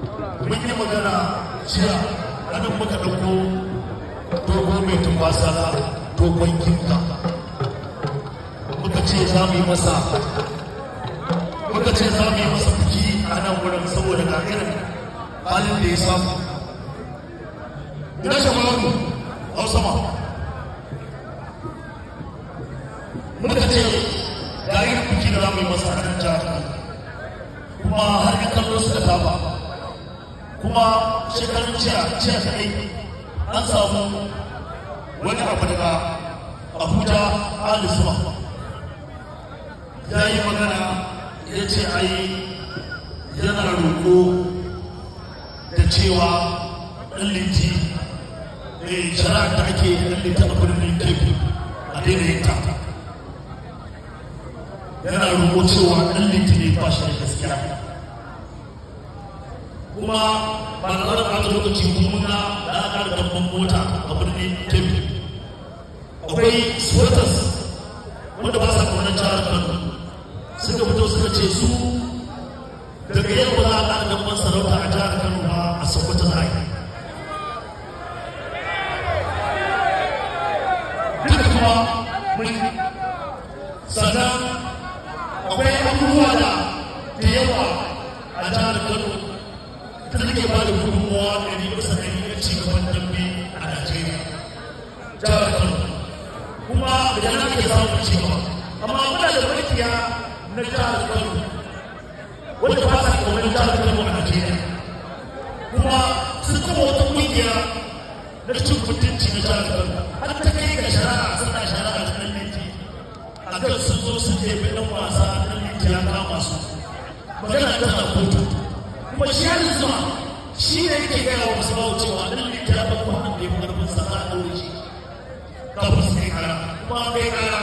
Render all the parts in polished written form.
Mun yi magana jiya, a nan muka ɗauko Dogo Mai Tumbasara, Dogon Ginga. Muka ce za mu yi masa, muka ce za mu yi masa biki a nan wurin saboda ga irin halin da ya samu. Ina shamaru hau sama. Muka ce ga irin biki da za mu yi masa a nan jihar, kuma har ga kallo suka tafa. Kuma shekarun jiya jiya kaɗai an samu wani abu daga Abuja, Ali Suma ya yi magana, ya ce ai yana roƙo da cewa Ɗan Liti, shari'ar da ake Ɗan Liti a Birnin Kebbi a daina yin ta. Yana roƙo cewa Ɗan Liti ne ba shi da gaskiya. Kuma ba da zarar ɓata lokaci kuma na da aka ƙara damban mota a Birnin Kebbi, akwai supporters wanda ba sa ƙaunar jihar Kano suka fito suka ce su daga yau ba za a ƙara damban sarauta a jihar Kano ba, a Sokoto za a yi duka. Kuma mun sannan akwai abubuwa da yawa a jihar Kano ta take ba da gudunmawa 100% na ci gaban dambe a Najeriya, jihar Kano. Kuma da nan ake samun ci gaba. Amma muna da makiya na jihar Kano wanda ba sa kaunar jihar Kano a Najeriya, kuma sun kafa wata kungiya na cin mutunci na jihar Kano, har ta kai ga shari'a, suna shari'a ta Ɗan Liti a kan sun zo sun jefi ɗan wasa, Ɗan Liti ya kama su, magana tana kotu. Kuma shi har zuwa shi ne yake gaya wa musu bawo cewa Ɗan Liti ya ɗauko hannun da ya fi ƙarfin sa, za a ɗaure shi kafin su kai kara. Kuma an kai kara,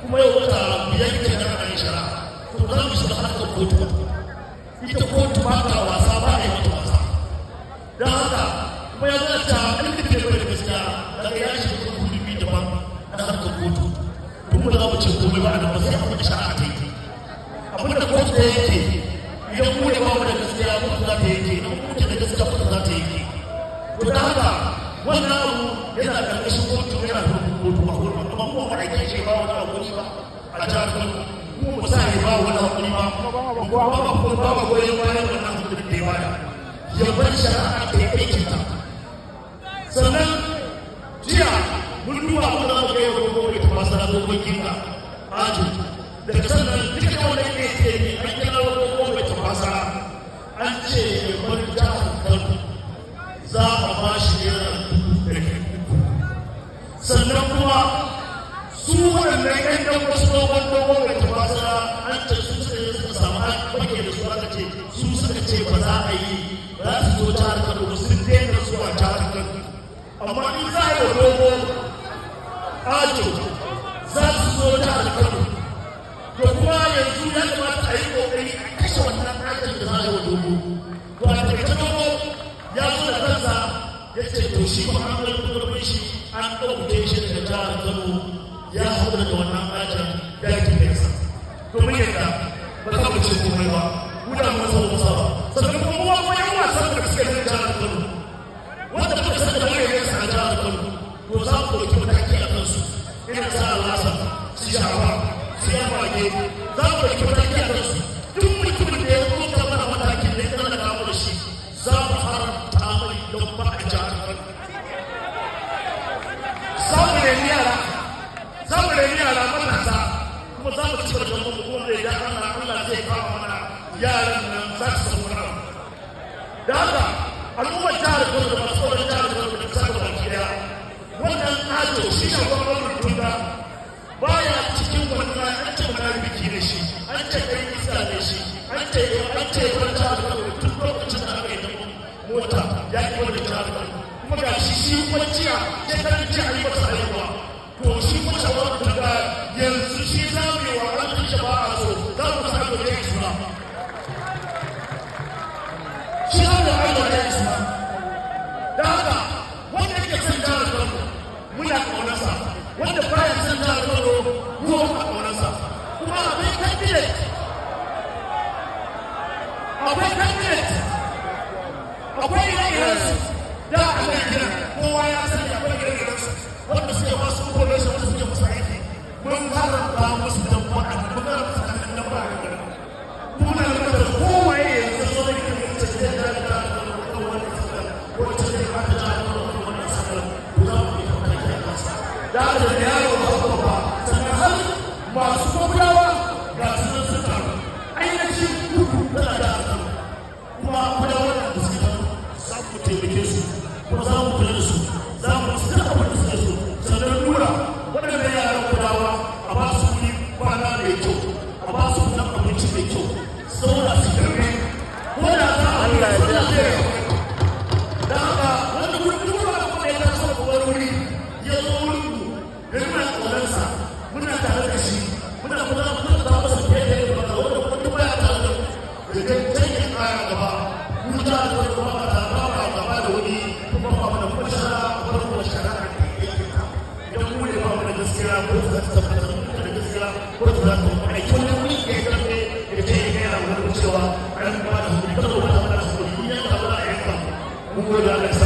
kuma yau wata 5 kenan ana yin shari'a. To za mu shiga harkar kotu. Ita kotu ba ta wasa, ba a yi mata wasa. Don haka kuma ya zana ta ɗan da ke da gaskiya daga ya shiga hurumi daban na harkar kotu. Tun ba za mu ce komai ba a nan ba sai abin da shari'a ta yi, abin da kotu ta yanke. Idan mu ne ba mu da gaskiya, kotu za ta yanke. Idan mu da gaskiya, kotu za ta yanke. To da haka wannan abu yana ƙarƙashin kotu, yana hurumin kotu ba hurumin. Amma mu ba aike shi ba wani hakuri ba a jihar Kano, mu ba sa ba wani hakuri ba, ba ba ba goyon bayan wannan hakurin da ya bada. Ya bar shari'a ta yi aikin ta. Sannan jiya mun duba mun zama ga yau Dogo Mai Tafasa, Dogon Ginga ajo. Daga sannan duka wannan ne ke yi, an kira Dogo Mai Tafasa, an ce ya bar jihar Kano, za a ba shi ₦300,000. Sannan kuma su waɗannan ƴan ɗan wasu dogon Mai Tafasa, an ce su suka yi suka samu an bake da su, aka ce su suka ce ba za a yi, ba za su zo jihar Kano ba, sun daina zuwa jihar Kano. Amma in za a yi wa Dogo ajo, za su zo jihar Kano. To kuma yanzu ya kamata a yi ƙoƙari a kashe wannan ajin da za a yi wa Dogo. To a takaice, Dogo ya zo da kansa ya ce to shi ba an ɗauki shi, an ɗauke shi daga jihar Kano, ya haɗu da wannan ajin, ya yi tafiyarsa. To mun yadda, ba za mu ce komai ba, mu da mu masa musa ba. Sannan kuma mu wani yan wasan da suke nan jihar Kano wanda muka san da wani sa a jihar Kano, to za mu ɗauki mataki a kansu, irin sa Alhassan, su Shawa, su Yamage, za mu ɗauki mataki a kansu. Duk mutumin da ya ɗauka mana matakin da ya tsallaka mu da shi, za mu haramta mai don ba a jihar Kano. Za mu nemi yara, za mu nemi yara matasa, kuma za mu ci gaba da mu kuma da ya Allah, Allah zai kawo mana yaran nan, za su samu wani abu. Da haka al'ummar jihar Kano da masu tsoron jihar Kano da kasa da baki daya, wannan ajo shi ne gwamnatin tunda baya cikin wannan. An ce mana biki ne shi, an ce kai iska ne shi, an ce wani jihar Kano tun lokacin da aka yi ta mota ya ki wani jihar Kano. Kuma ga shi, shi kuma jiya, shekaran jiya an yi masa haihuwa. To shi kuma shawarar tunda yanzu shi za mu yi wa an shi ba a so, za mu sa da ya yi suna, shi za mu yi wa ya yi suna. Da haka wanda yake son jihar Kano muna ƙaunarsa, wanda baya son jihar Kano mu ba ƙaunarsa. Kuma akwai candidate, akwai candidate musu dabba a magana musu kan dabba a garin. Muna da kowaye yanzu zo da ke ce da da da wannan sakar ko ce da ka ta da wannan sakar ko za mu yi mataki a kansa. Da da yaro ba ba sannan har masu gwamnawa ga su nan sun taru. Ainihin kudu tana da kuma kudawa da suke taru za mu taimake su kuma za mu kula da su, za mu su duk abin da suke so. Sannan nura waɗannan yaran kudawa a ba su wuri kwana mai kyau, a ba su kuɗin abinci mai kyau, saboda su karbe ko da za a yi sallah zai da haka wanda wurin duk wanda kuma ya taso daga wani wuri ya zo wurin mu da muna ƙaunarsa, muna tare da shi, muna kuma za mu tattata masa fiye da yadda ba wanda kuma duk baya tare da mu da dai can ya ƙara gaba. Mu ta da wani kuma ba ta ba ba gaba da wani kuma ba mu da kuma shara kuma kuma shara a aikin ta. Idan mu ne ba mu da gaskiya ko za ta tabbatar mu da gaskiya ko za ta tabbatar aiki wani wuri ya yi karfe ya ce ya gaya wani cewa an ba da hukuri kada wata mana hukuri ya ta ba a yanka. Mun gode Allah.